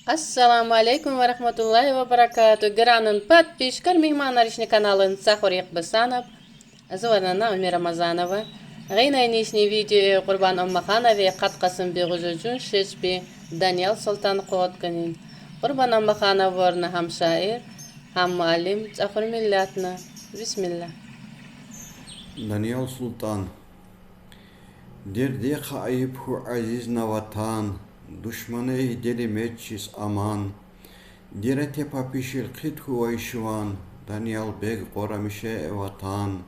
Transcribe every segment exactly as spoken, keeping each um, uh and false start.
Ассаламу алейкум ва рахматуллахи ва баракату. Гранын подписчикар, мигьманар ишни каналын. Сагъ хьурекъ бисанаб. Зун варна на Уми Рамазанова. Гъенай нишни видео Къурбан Аммахановай къаткъасын бегъузу жун шешби Даниял Султан Къоткъанин. Къурбан Аммаханов варна гьам шаир, гьам муаллим, цӀахур миллетни. Бисмилла. Даниял Султан. Дердехъа айиб хьуй, азиз на ватан, душманай гьедеримечиз аман. Дере тепа пишил хъит хьуй вай шиван, Даниял-бег Къурамишевай ватан.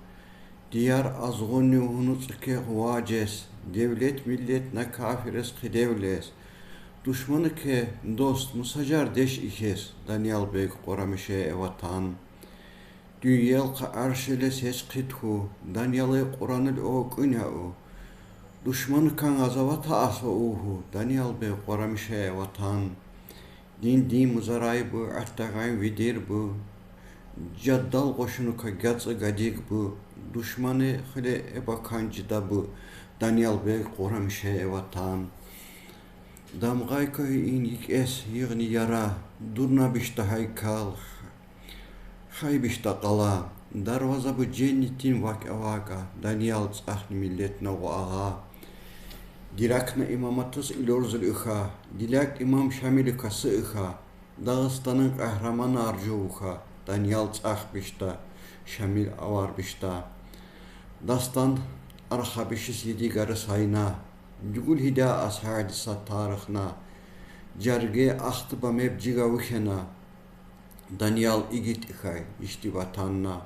Дияр азгъунни вуну цӀекъе гъважез, девлет-миллет на кафириз хъидевлез. Душманыке дост, мусажар деш ихьез, Даниял-бег Къурамишевай ватан. Дуьньелхъа аршилес гьеч хъит хьуй, Даниялай Къуранил окӀуьн я у. Душманыке гъазавата асла ув хьуй, Даниял-бег Къурамишевай ватан. Дин-дин музарай бу, артагъан видир бу. Жаддал къошунуке гацӀи гадиг бу, душмани хиле эбакан жида бу, Даниял-бег Къурамишевай ватан. Дамгъай кайи ин йикӀес йигъни яра, дурнаб ишда гьайкал, хайб ишда къала. Дарваза бу женнетдин вакӀа-вакӀа, Даниял цӀахни миллетни агъу агъа. Диракна имаматиз илерзул уха, дилек имам Шамилука сы уха. Дагъыстанын къагьриманар жув уха, Даниял цӀахб ишда, Шамил аварб ишда. Дастан архаб ишиз йиди гари сайна, жугъул гьида асгьарди са тарихна. Жаргъе ахтиба меб жига вихьена, Даниял игит ихьай ишди ватанна.